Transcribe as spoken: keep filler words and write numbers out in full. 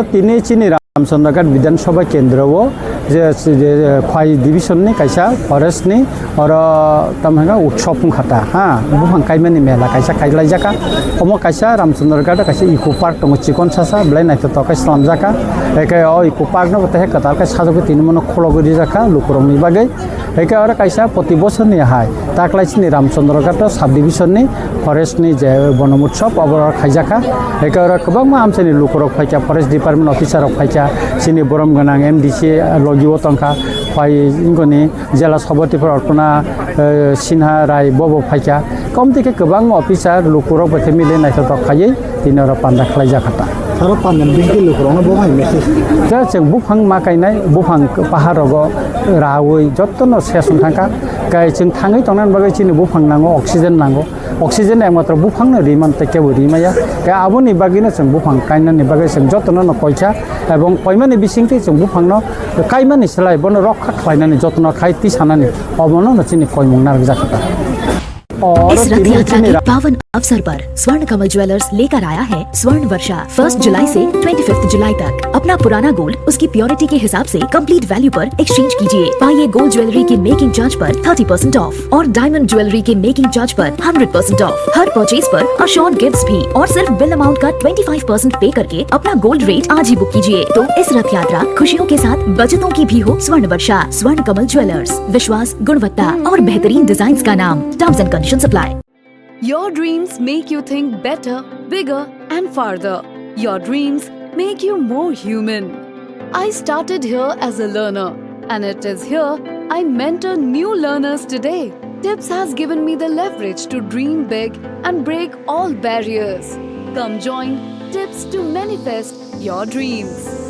Tini chini Ramchandra Ghat Bidhan Sabha Kendro o je, je, je Khwai Division ni kaisa forest ni oro tamo hwnka utsob wngkha ta, ha, buphang kaimani mela kaisa kailaijaka. Omo kaisa Ramchandra Ghat o kaisa eco park tongo, chikon sasa belai naithotok khe slamjaka. Eke o eco park no bo tehe kwtal khe sajagwi tini mano khulogwi rijakha lukurokni bagwi. Eke oro kaisa proti bosorni hai taklai chini Ramchandra Ghat o sub division ni forest ni je bonom utsob obo oro khaijakha. Eke oro kwbangma amchaini lukurok phaikha, forest department officer rok phaikha, chini borom gwnang M D C logi o tongkha, phai wngkoni jela sabhapati Arpana, eh, Sinha Rai bobo phaikha. Komti khe kwbangma officer lukurok bai khe mili naithotok khaiwi tini oro panda khlaijak kha ta. Aro panda bigdi lukurokno bo hai message. Je chwng buphang ma kainai, buphang pahar rogo raui jotono ses wng thangkha. Kai chwng thangwi tongnani bagwi chini buphang nango, oxygen nango. Oxygen ekmatro buphangno ri man tei kebo ri maya. Kai aboni bagwino chwng buphang kainani bagwi chwng jotono no koikha, ebong koimani bisingtwi chwng buphangno kaimani slai bono rokha khlainani jotono khai tisanani obono no chini koimung narwkjak kha ta. Oro tini chini ra- पावन अवसर पर स्वर्ण कमल ज्वेलर्स लेकर आया है स्वर्ण वर्षा। फर्स्ट जुलाई से twenty fifth जुलाई तक अपना पुराना गोल्ड उसकी प्योरिटी के हिसाब से कंप्लीट वैल्यू पर एक्सचेंज कीजिए। पाइए गोल्ड ज्वेलरी की मेकिंग चार्ज पर थर्टी परसेंट ऑफ और डायमंड ज्वेलरी की मेकिंग चार्ज पर हंड्रेड परसेंट ऑफ। हर परचेज पर अश्योर्ड गिफ्ट्स भी और सिर्फ बिल अमाउंट का ट्वेंटी फ़ाइव परसेंट पे करके अपना गोल्ड रेट आज ही बुक कीजिए। तो इस रथ यात्रा खुशियों के साथ बचतों की भी हो। स्वर्ण वर्षा, स्वर्ण कमल ज्वेलर्स, विश्वास, गुणवत्ता और बेहतरीन डिजाइन्स का नाम। Terms and conditions apply. Your dreams make you think better, bigger, and farther. Your dreams make you more human. I started here as a learner, and it is here I mentor new learners today. Tips has given me the leverage to dream big and break all barriers. Come join Tips to manifest your dreams.